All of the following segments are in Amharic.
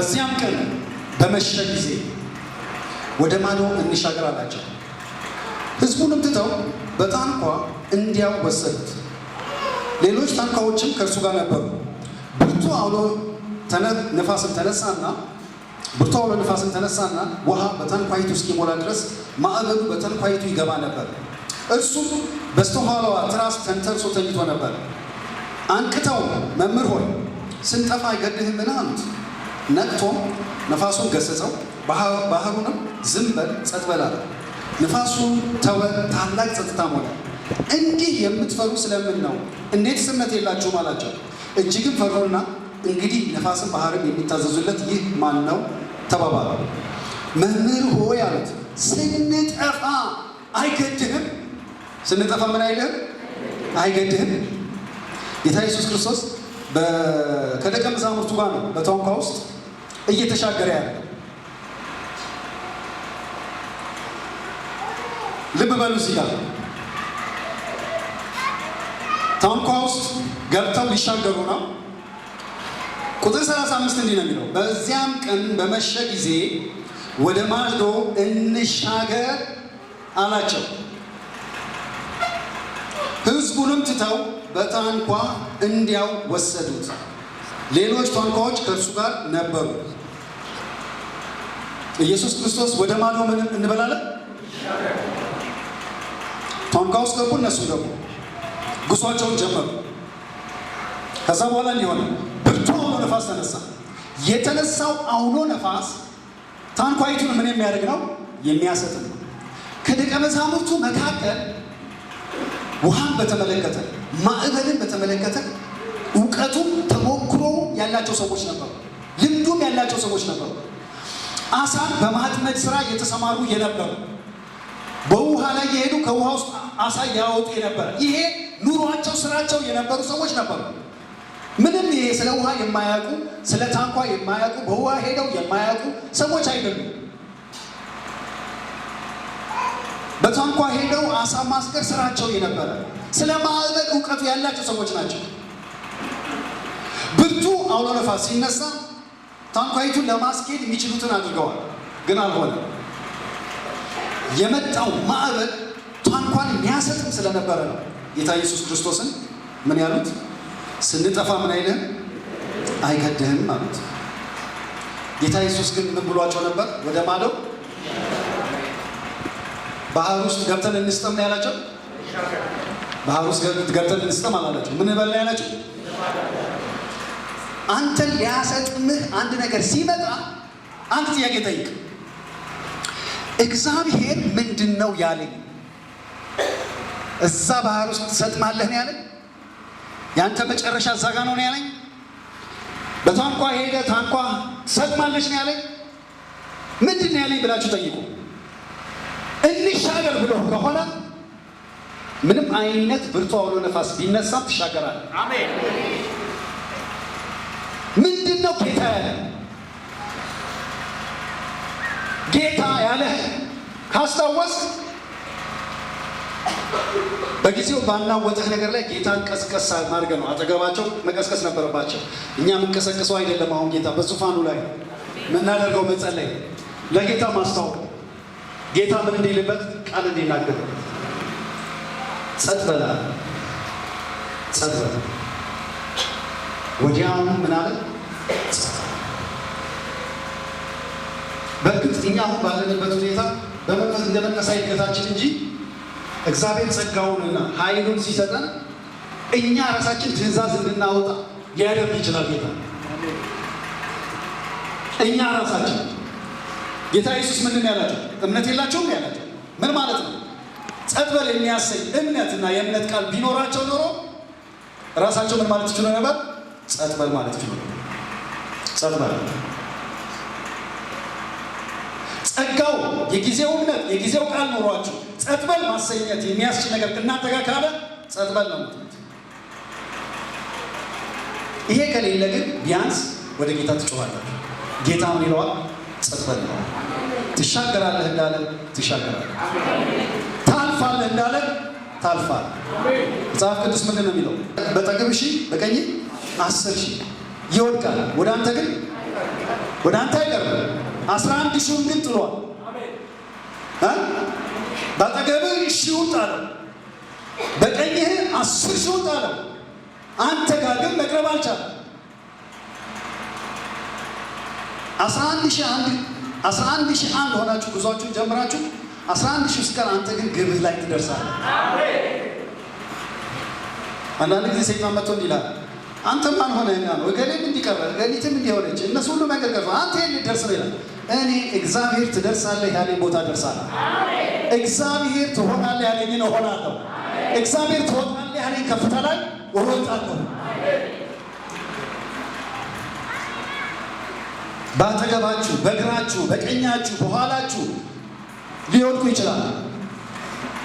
በዚያም ቀን በመሸ ጊዜ ወደ ማዶ እንሻገር አላቸው። ሕዝቡንም ትተው በታንኳ እንዲያው ወሰዱት። ሌሎች ታንኳዎችም ከእርሱ ጋር ነበሩ። ብርቱ አውሎ ነፋስም ተነሳና ውሃ በታንኳይቱ እስኪሞላ ድረስ ማዕበሉ በታንኳይቱ ይገባ ነበር። እርሱም በስተኋላዋ ትራስ ተንተርሶ ተኝቶ ነበር። አንቅተው "መምህር ሆይ፣ ስንጠፋ አይገድህምን?" አሉት። ነቅቶም ነፋሱን ገሰጸው፣ ባህሩንም "ዝም በል፣ ጸጥ በል" አለው። ንፋሱም ተወ፣ ታላቅ ጸጥታም ሆነ። "እንዲህ የምትፈሩ ስለምን ነው? እንዴትስ እምነት የላችሁም?" አላቸው። እጅግም ፈሩና "እንግዲህ ነፋስም ባህርም የሚታዘዙለት ይህ ማን ነው?" ተባባሉ። "መምህር ሆይ" አሉት፣ "ስንጠፋ አይገድህም?" ስንጠፋ ምን አይልህም? አይገድህም? ጌታ ኢየሱስ ክርስቶስ ከደቀ መዛሙርቱ ጋር ነው በታንኳ ውስጥ እየተሻገረ ያለው። ልብ በሉ፣ እዚህ ጋር ታንኳ ውስጥ ገብተው ሊሻገሩ ነው። ቁጥር 35 እንዲህ ነው የሚለው፣ "በዚያም ቀን በመሸ ጊዜ ወደ ማዶ እንሻገር አላቸው። ሕዝቡንም ትተው በታንኳ እንዲያው ወሰዱት። ሌሎች ታንኳዎች ከእርሱ ጋር ነበሩ።" ኢየሱስ ክርስቶስ ወደ ማዶ ምን እንበላለን? ታንኳ ውስጥ ገቡ፣ እነሱም ገቡ። ጉዟቸውን ጀመሩ። ከዛ በኋላ እንዲህ ሆነ፣ ብርቱ አውሎ ነፋስ ተነሳ። የተነሳው አውሎ ነፋስ ታንኳይቱን ምን የሚያደርግ ነው? የሚያሰጥም ነው። ከደቀ መዛሙርቱ መካከል ውሃን በተመለከተ፣ ማዕበልን በተመለከተ እውቀቱም ተሞክሮ ያላቸው ሰዎች ነበሩ። ልምዱም ያላቸው ሰዎች ነበሩ። አሳን በማጥመድ ስራ እየተሰማሩ የነበሩ፣ በውሃ ላይ የሄዱ ከውሃ ውስጥ አሳ ያወጡ የነበረ፣ ይሄ ኑሯቸው ስራቸው የነበሩ ሰዎች ነበሩ። ምንም ይሄ ስለ ውሃ የማያውቁ፣ ስለ ታንኳ የማያውቁ፣ በውሃ ሄደው የማያውቁ ሰዎች አይደሉም። በታንኳ ሄደው አሳ ማስገር ስራቸው የነበረ፣ ስለ ማዕበል እውቀቱ ያላቸው ሰዎች ናቸው። ብርቱ አውሎ ነፋስ ሲነሳ ታንኳይቱን ለማስኬድ የሚችሉትን አድርገዋል፣ ግን አልሆነም። የመጣው ማዕበል ታንኳን የሚያሰጥም ስለነበረ ነው ጌታ ኢየሱስ ክርስቶስን ምን ያሉት? "ስንጠፋ ምን አይልህም? አይገድህም?" አሉት። ጌታ ኢየሱስ ግን ምን ብሏቸው ነበር? "ወደ ማዶ ባህር ውስጥ ገብተን እንስጠም" ነው ያላቸው። ባህር ውስጥ ገብተን እንስጠም አላላቸው። ምን በል ነው ያላቸው? አንተን ሊያሰጥምህ አንድ ነገር ሲመጣ አንድ ጥያቄ ጠይቅ። እግዚአብሔር ምንድን ነው ያለኝ? እዛ ባህር ውስጥ ትሰጥማለህ ነው ያለኝ? ያንተ መጨረሻ እዛ ጋ ነው ነው ያለኝ? በታንኳ ሄደ ታንኳ ትሰጥማለች ነው ያለኝ? ምንድን ነው ያለኝ ብላችሁ ጠይቁ። እንሻገር ብሎ ከሆነ ምንም አይነት ብርቱ አውሎ ነፋስ ቢነሳም ትሻገራለህ። ምንድን ነው ጌታ ያለ? ጌታ ያለህ ካስታወስ በጊዜው ባናወጥህ ነገር ላይ ጌታን ቀስቀስ ማድረግ ነው። አጠገባቸው መቀስቀስ ነበረባቸው። እኛ የምንቀሰቅሰው አይደለም። አሁን ጌታ በዙፋኑ ላይ የምናደርገው መጸለይ፣ ለጌታ ማስታወቅ፣ ጌታ ምን እንዲልበት፣ ቃል እንዲናገርበት። ጸጥ በል፣ ጸጥ በል። ወዲያውኑ ምን አለ? ጸጥ። በእርግጥ እኛ አሁን ባለንበት ሁኔታ በመንፈስ እንደ መንፈሳዊ እድገታችን እንጂ እግዚአብሔር ጸጋውንና ኃይሉን ሲሰጠን እኛ ራሳችን ትእዛዝ እንድናወጣ ሊያደርግ ይችላል ጌታ። እኛ ራሳችን ጌታ ኢየሱስ ምንድን ነው ያላቸው? "እምነት የላቸውም" ነው ያላቸው። ምን ማለት ነው? ጸጥ በል የሚያሰኝ እምነትና የእምነት ቃል ቢኖራቸው ኖሮ ራሳቸው ምን ማለት ይችሉ ነበር? ጸጥ በል ማለት ይችሉ ነበር። ጸጥ በል። ጸጋው፣ የጊዜው እምነት፣ የጊዜው ቃል ኖሯችሁ ጸጥ በል ማሰኘት የሚያስችል ነገር እናንተ ጋር ካለ ጸጥ በል ነው የምትሉት። ይሄ ከሌለ ግን ቢያንስ ወደ ጌታ ትጮኻላችሁ። ጌታ ምን ይለዋል? ጸጥ በል ይለዋል። ትሻገራለህ እንዳለ ትሻገራለህ። ታልፋለህ እንዳለ ታልፋለህ። መጽሐፍ ቅዱስ ምንድን ነው የሚለው? በአጠገብህ 1,000፣ በቀኝህ 10,000 ይወድቃል፣ ወደ አንተ ግን ወደ አንተ አይቀርብም። 11,000ውን ግን ጥሏል። በአጠገብህ 1,000ውን ጣለው፣ በቀኝህ 10,000ውን ጣለው። አንተ ጋር ግን መቅረብ አልቻለም። 11,001 ሆናችሁ ጉዟችሁን ጀምራችሁ 11,000 ሲቀር አንተ ግን ግብህ ላይ ትደርሳለህ። አንዳንድ ጊዜ ሰይጣን መጥቶ እንዲህ ይላል፣ አንተ ማን ሆነህና ነው? እገሌም እንዲቀረ እገሊትም እንዲሆነች እነሱ ሁሉ መንገድ ቀርተው አንተ የት ልትደርስ ነው ይላል። እኔ እግዚአብሔር ትደርሳለህ ያለኝ ቦታ ደርሳለሁ። እግዚአብሔር ትሆናለህ ያለኝን እሆናለሁ። እግዚአብሔር ትወጣለህ ያለኝ ከፍታ ላይ እወጣለሁ። በአጠገባችሁ፣ በግራችሁ፣ በቀኛችሁ፣ በኋላችሁ ሊወድቁ ይችላል።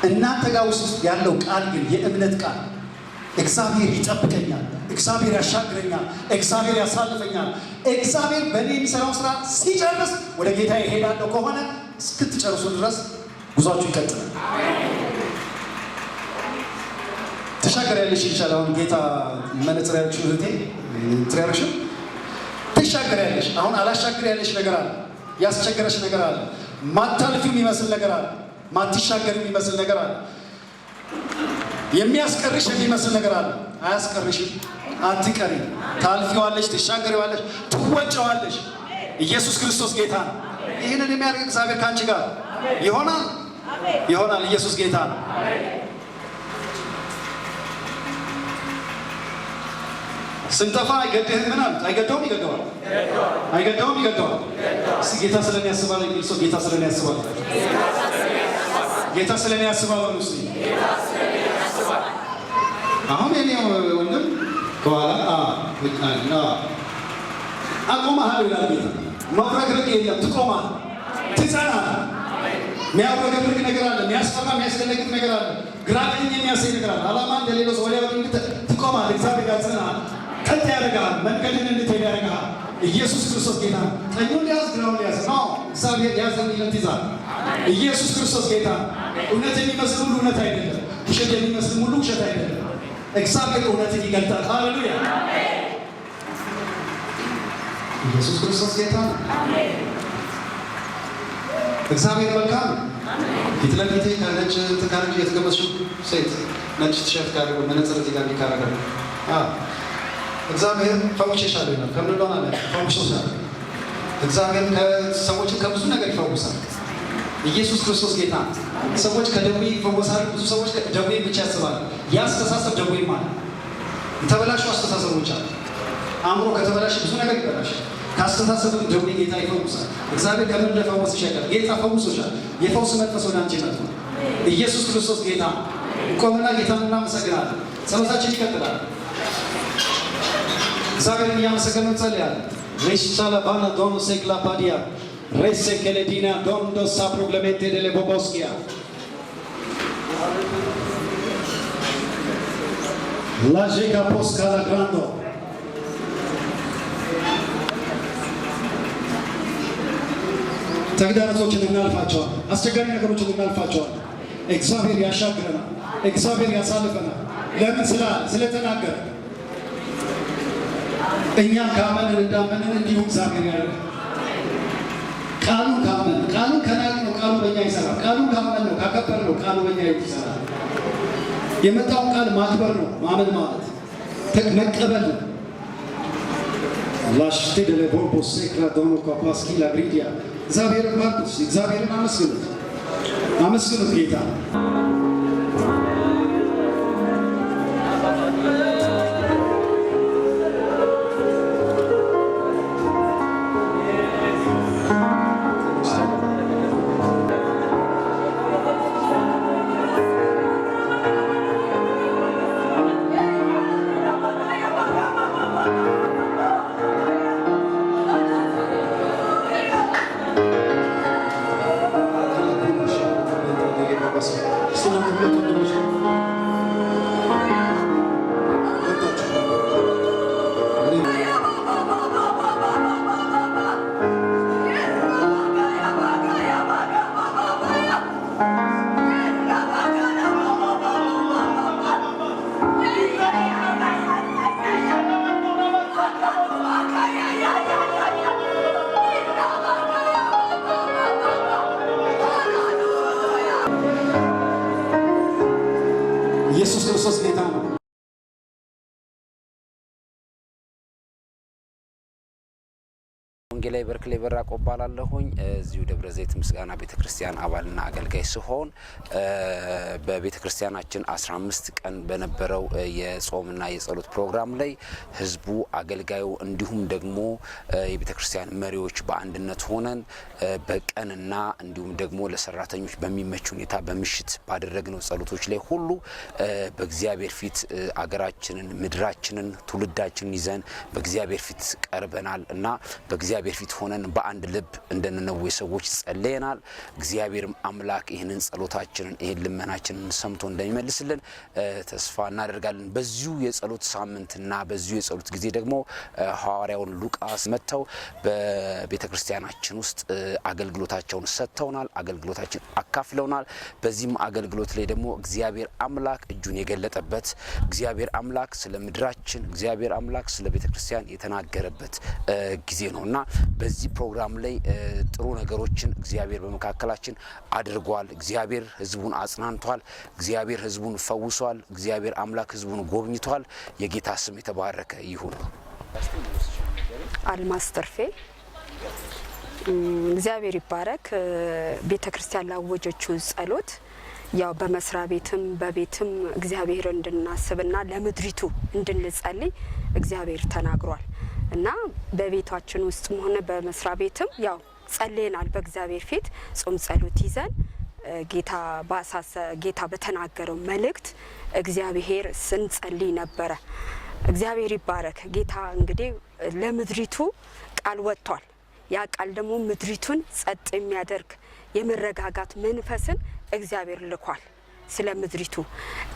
እናንተ ጋር ውስጥ ያለው ቃል ግን የእምነት ቃል እግዚአብሔር ይጠብቀኛል፣ እግዚአብሔር ያሻግረኛል፣ እግዚአብሔር ያሳልፈኛል፣ እግዚአብሔር በእኔ የሚሰራው ስራ ሲጨርስ ወደ ጌታ ይሄዳለሁ ከሆነ እስክትጨርሱ ድረስ ጉዟችሁ ይቀጥላል። ትሻገሪያለሽ ይልሻል። አሁን ጌታ መነጽር ያልሽው እህቴ እንትን ያልሽው ትሻገሪያለሽ። አሁን አላሻግር ያለሽ ነገር አለ፣ ያስቸገረሽ ነገር አለ፣ ማታልፊው የሚመስል ነገር አለ፣ ማትሻገር የሚመስል ነገር አለ፣ የሚያስቀርሽ የሚመስል ነገር አለ። አያስቀርሽም፣ አትቀሪም። ታልፊዋለሽ፣ ትሻገሪዋለሽ፣ ትወጪዋለሽ። ኢየሱስ ክርስቶስ ጌታ ነው። ይህንን የሚያደርግ እግዚአብሔር ከአንቺ ጋር ይሆናል፣ ይሆናል። ኢየሱስ ጌታ ነው። ስንጠፋ አይገድህም ምን አሉት? አይገደውም፣ ይገደዋል። አይገደውም፣ ይገደዋል። እስኪ ጌታ ስለኔ ያስባል የሚል ሰው ጌታ ስለኔ ያስባል፣ ጌታ ስለኔ ያስባል በሉ እስኪ። አሁን የኔ ወንድም ከኋላ አቆመሃል ይላል ጌታ። መፍረክረክ የለም፣ ትቆማለህ፣ ትጸናለህ። የሚያብረከርክ ነገር አለ፣ የሚያስፈራ የሚያስደነግጥ ነገር አለ፣ ግራ ቀኝ የሚያሳይ ነገር አለ። ዓላማ እንደሌለው ሰው ወዲያ ወዲህ ትቆማለህ። እግዚአብሔር ያጸናሃል፣ ቀጥ ያደርግሃል፣ መንገድን እንድትሄድ ያደርግሃል። ኢየሱስ ክርስቶስ ጌታ ነው። ቀኙን ሊያዝ ግራውን ሊያዝ ነው። እግዚአብሔር ያዘ የሚለን ትይዛለህ። ኢየሱስ ክርስቶስ ጌታ ነው። እውነት የሚመስል ሁሉ እውነት አይደለም፣ ውሸት የሚመስል ሁሉ ውሸት አይደለም። እግዚአብሔር እውነትን ይገልጣል። ሃሌሉያ! ኢየሱስ ክርስቶስ ጌታ ነው። እግዚአብሔር መልካም ነው። ፊት ለፊቴ ከነጭ እንትን ካለች የተቀመጥሽው ሴት ነጭ ቲሸርት ካደረገ መነጽር እዚህ ጋር እንዲህ ካደረገ እግዚአብሔር ፈውሼሻለሁ ይላል። ከምን እንደሆነ አላውቅም፣ ፈውሶሻል። እግዚአብሔር ሰዎችን ከብዙ ነገር ይፈውሳል። ኢየሱስ ክርስቶስ ጌታ ነው። ሰዎች ከደዌ ይፈወሳሉ። ብዙ ሰዎች ደዌ ብቻ ያስባሉ። ያ አስተሳሰብ ደዌም አለ። የተበላሹ አስተሳሰቦች አሉ። አእምሮ ከተበላሸ ብዙ ነገር ይበላሻል። ካስተሳሰብም ደዌ ጌታ ይፈውሳል። እግዚአብሔር ከምን እንደፈወስሽ ያውቃል። ጌታ ፈውሶሻል። የፈውስ መንፈስ ወደ አንቺ መጥቷል። ኢየሱስ ክርስቶስ ጌታ ነው። ቆምና ጌታን እናመሰግናለን። ጸሎታችን ይቀጥላል። እግዚአብሔርን እያመሰገንን እንጸልያለን። ሬሳላ ባና ዶኖ ሴክላ ፓዲያ ሬሴ ኬሌዲና ዶንዶ ሳፕሮግለሜንቴ ደሌ ቦቦስኪያ ላዤጋ ፖስካላ ግራንዶ ተግዳሮቶችን እናልፋቸዋለን። አስቸጋሪ ነገሮችን እናልፋቸዋለን። እግዚአብሔር ያሻግረናል። እግዚአብሔር ያሳልፈናል። ለምን ስለተናገረ እኛም ካመንን እንዳመንን እንዲሁ እግዚአብሔር ያደርጋል። ቃሉን ካመን ቃሉን ከናቅነው ቃሉ በእኛ ይሰራል። ቃሉን ካመንነው ካከበርነው ቃሉ በእኛ ይሰራል። የመጣውን ቃል ማክበር ነው ማመን ማለት መቀበል ነው። ላሽቴ ደለ ቦርቦ ሴክላ ዶኖ ኳፓስኪ ላግሪዲያ እግዚአብሔርን ባርኩት። እግዚአብሔርን አመስግኑት፣ አመስግኑት ጌታ። እስቲ ክርስቶስ ጌታ ነው። ወንጌላዊ በርክሌ በራቆ እባላለሁኝ። እዚሁ ደብረ ዘይት ምስጋና ቤተ ክርስቲያን አባልና አገልጋይ ስሆን በቤተ ክርስቲያናችን 15 ቀን በነበረው የጾምና የጸሎት ፕሮግራም ላይ ህዝቡ፣ አገልጋዩ እንዲሁም ደግሞ የቤተ ክርስቲያን መሪዎች በአንድነት ሆነን በቀንና እንዲሁም ደግሞ ለሰራተኞች በሚመች ሁኔታ በምሽት ባደረግነው ጸሎቶች ላይ ሁሉ በእግዚአብሔር ፊት አገራችንን፣ ምድራችንን፣ ትውልዳችንን ይዘን በእግዚአብሔር ፊት ቀርበናል እና በእግዚአብሔር ፊት ሆነን በአንድ ልብ እንደ ነነዌ ሰዎች ጸልየናል። እግዚአብሔርም አምላክ ይህንን ጸሎታችንን ይህን ልመናችንን ሰምቶ እንደሚመልስልን ተስፋ እናደርጋለን። በዚሁ የጸሎት ሳምንትና በዚሁ የጸሎት ጊዜ ደግሞ ሐዋርያውን ሉቃስ መጥተው በቤተ ክርስቲያናችን ውስጥ አገልግሎታቸውን ሰጥተውናል። አገልግሎታችን አካፍለውናል። በዚህም አገልግሎት ላይ ደግሞ እግዚአብሔር አምላክ እጁን የገለጠበት፣ እግዚአብሔር አምላክ ስለ ምድራችን፣ እግዚአብሔር አምላክ ስለ ቤተ ክርስቲያን የተናገረበት ጊዜ ነው እና በዚህ ፕሮግራም ላይ ጥሩ ነገሮችን እግዚአብሔር በመካከላችን አድርጓል። እግዚአብሔር ሕዝቡን አጽናንቷል። እግዚአብሔር ሕዝቡን ፈውሷል። እግዚአብሔር አምላክ ሕዝቡን ጎብኝቷል። የጌታ ስም የተባረከ ይሁን። አልማዝ ትርፌ። እግዚአብሔር ይባረክ። ቤተ ክርስቲያን ላወጀችው ጸሎት ያው በመስሪያ ቤትም በቤትም እግዚአብሔር እንድናስብና ለምድሪቱ እንድንጸልይ እግዚአብሔር ተናግሯል እና በቤታችን ውስጥም ሆነ በመስሪያ ቤትም ያው ጸልየናል። በእግዚአብሔር ፊት ጾም ጸሎት ይዘን ጌታ ባሳሰ ጌታ በተናገረው መልእክት እግዚአብሔር ስንጸልይ ነበረ። እግዚአብሔር ይባረክ። ጌታ እንግዲህ ለምድሪቱ ቃል ወጥቷል። ያ ቃል ደግሞ ምድሪቱን ጸጥ የሚያደርግ የመረጋጋት መንፈስን እግዚአብሔር ልኳል ስለ ምድሪቱ።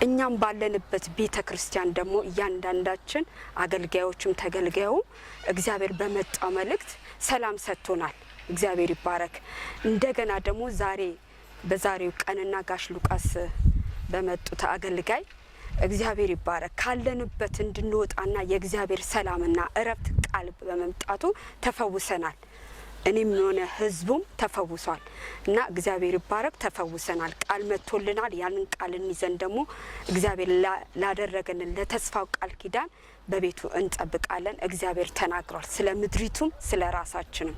እኛም ባለንበት ቤተ ክርስቲያን ደግሞ እያንዳንዳችን አገልጋዮችም ተገልጋዩም እግዚአብሔር በመጣው መልእክት ሰላም ሰጥቶናል። እግዚአብሔር ይባረክ። እንደገና ደግሞ ዛሬ በዛሬው ቀንና ጋሽ ሉቃስ በመጡት አገልጋይ እግዚአብሔር ይባረክ። ካለንበት እንድንወጣና የእግዚአብሔር ሰላምና እረፍት ቃል በመምጣቱ ተፈውሰናል። እኔም የሆነ ህዝቡም ተፈውሷል እና እግዚአብሔር ይባረክ። ተፈውሰናል። ቃል መጥቶልናል። ያንን ቃል እንይዘን ደግሞ እግዚአብሔር ላደረገልን ለተስፋው ቃል ኪዳን በቤቱ እንጠብቃለን። እግዚአብሔር ተናግሯል። ስለ ምድሪቱም ስለ ራሳችንም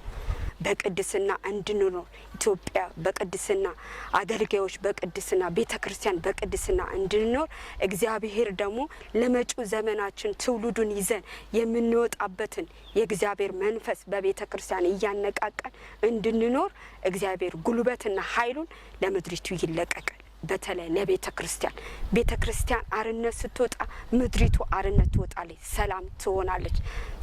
በቅድስና እንድንኖር፣ ኢትዮጵያ በቅድስና፣ አገልጋዮች በቅድስና፣ ቤተ ክርስቲያን በቅድስና እንድንኖር፣ እግዚአብሔር ደግሞ ለመጪው ዘመናችን ትውልዱን ይዘን የምንወጣበትን የእግዚአብሔር መንፈስ በቤተ ክርስቲያን እያነቃቃን እንድንኖር እግዚአብሔር ጉልበትና ኃይሉን ለምድሪቱ ይለቀቃል። በተለይ ለቤተ ክርስቲያን፣ ቤተ ክርስቲያን አርነት ስትወጣ ምድሪቱ አርነት ትወጣለች፣ ሰላም ትሆናለች።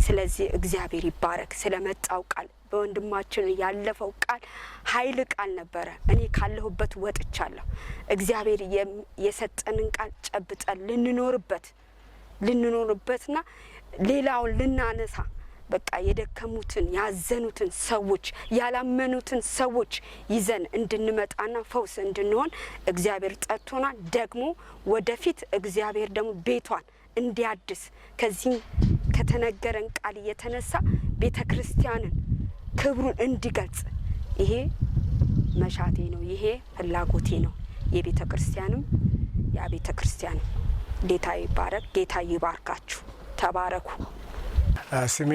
ስለዚህ እግዚአብሔር ይባረክ። ስለመጣው ቃል፣ በወንድማችን ያለፈው ቃል ኃይል ቃል ነበረ። እኔ ካለሁበት ወጥቻለሁ። እግዚአብሔር የሰጠንን ቃል ጨብጠን ልንኖርበትና ሌላውን ልናነሳ፣ በቃ የደከሙትን፣ ያዘኑትን ሰዎች፣ ያላመኑትን ሰዎች ይዘን እንድንመጣና ፈውስ እንድንሆን እግዚአብሔር ጠርቶናል። ደግሞ ወደፊት እግዚአብሔር ደግሞ ቤቷን እንዲያድስ ከዚህ ከተነገረን ቃል የተነሳ ቤተ ክርስቲያንን ክብሩን እንዲገልጽ ይሄ መሻቴ ነው፣ ይሄ ፍላጎቴ ነው። የቤተ ክርስቲያንም ያ ቤተ ክርስቲያንም ጌታ ይባረክ። ጌታ ይባርካችሁ። ተባረኩ። ስሜ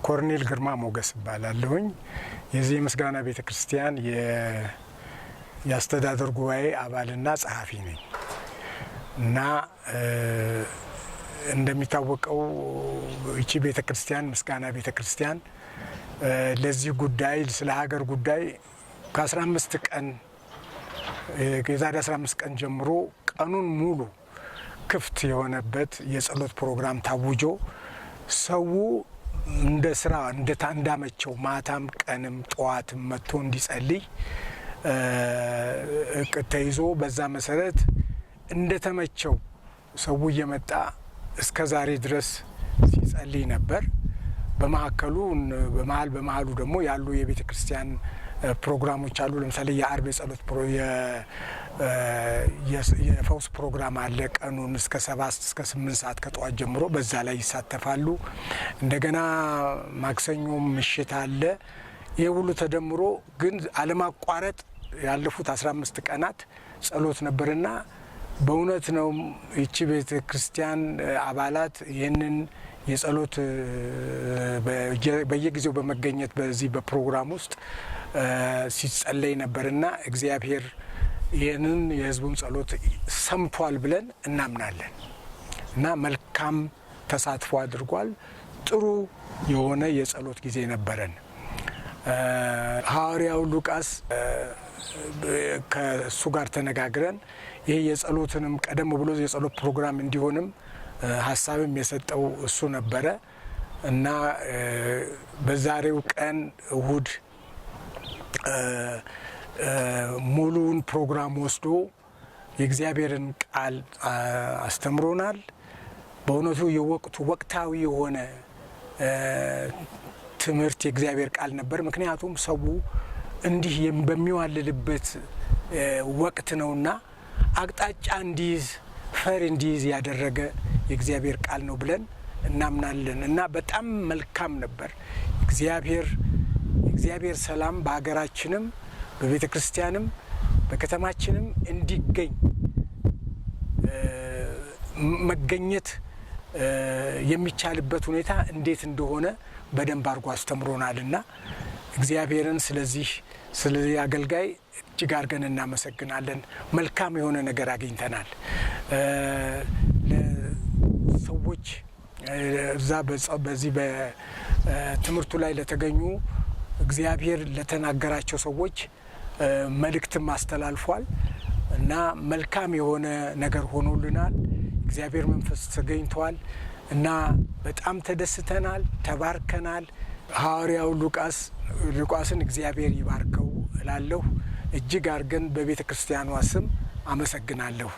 ኮርኔል ግርማ ሞገስ እባላለሁኝ። የዚህ የምስጋና ቤተ ክርስቲያን የአስተዳደር ጉባኤ አባልና ጸሐፊ ነኝ እና እንደሚታወቀው ይቺ ቤተ ክርስቲያን፣ ምስጋና ቤተ ክርስቲያን፣ ለዚህ ጉዳይ፣ ስለ ሀገር ጉዳይ ከ15 ቀን፣ የዛሬ 15 ቀን ጀምሮ ቀኑን ሙሉ ክፍት የሆነበት የጸሎት ፕሮግራም ታውጆ ሰው እንደ ስራ እንዳመቸው ማታም ቀንም ጠዋትም መጥቶ እንዲጸልይ እቅድ ተይዞ በዛ መሰረት እንደተመቸው ሰው እየመጣ እስከ ዛሬ ድረስ ሲጸልይ ነበር። በመካከሉ በመሀል በመሀሉ ደግሞ ያሉ የቤተ ክርስቲያን ፕሮግራሞች አሉ። ለምሳሌ የአርብ የጸሎት የፈውስ ፕሮግራም አለ። ቀኑን እስከ 7 እስከ 8 ሰዓት ከጠዋት ጀምሮ በዛ ላይ ይሳተፋሉ። እንደገና ማክሰኞም ምሽት አለ። ይህ ሁሉ ተደምሮ ግን አለማቋረጥ ያለፉት 15 ቀናት ጸሎት ነበርና በእውነት ነው ይቺ ቤተ ክርስቲያን አባላት ይህንን የጸሎት በየጊዜው በመገኘት በዚህ በፕሮግራም ውስጥ ሲጸለይ ነበርና እግዚአብሔር ይህንን የሕዝቡን ጸሎት ሰምቷል ብለን እናምናለን እና መልካም ተሳትፎ አድርጓል። ጥሩ የሆነ የጸሎት ጊዜ ነበረን። ሐዋርያው ሉቃስ ከእሱ ጋር ተነጋግረን ይህ የጸሎትንም ቀደም ብሎ የጸሎት ፕሮግራም እንዲሆንም ሀሳብም የሰጠው እሱ ነበረ እና በዛሬው ቀን እሁድ ሙሉውን ፕሮግራም ወስዶ የእግዚአብሔርን ቃል አስተምሮናል። በእውነቱ የወቅቱ ወቅታዊ የሆነ ትምህርት የእግዚአብሔር ቃል ነበር። ምክንያቱም ሰው እንዲህ በሚዋልልበት ወቅት ነውና አቅጣጫ እንዲይዝ ፈር እንዲይዝ ያደረገ የእግዚአብሔር ቃል ነው ብለን እናምናለን እና በጣም መልካም ነበር። እግዚአብሔር ሰላም በሀገራችንም በቤተ ክርስቲያንም በከተማችንም እንዲገኝ መገኘት የሚቻልበት ሁኔታ እንዴት እንደሆነ በደንብ አድርጎ አስተምሮናልና እግዚአብሔርን ስለዚህ አገልጋይ እጅግ አድርገን እናመሰግናለን። መልካም የሆነ ነገር አግኝተናል። ለሰዎች እዛ በዚህ በትምህርቱ ላይ ለተገኙ እግዚአብሔር ለተናገራቸው ሰዎች መልእክትም አስተላልፏል እና መልካም የሆነ ነገር ሆኖልናል። እግዚአብሔር መንፈስ ተገኝቷል እና በጣም ተደስተናል፣ ተባርከናል። ሐዋርያው ሉቃስን እግዚአብሔር ይባርከው እላለሁ። እጅግ አድርገን በቤተ ክርስቲያኗ ስም አመሰግናለሁ።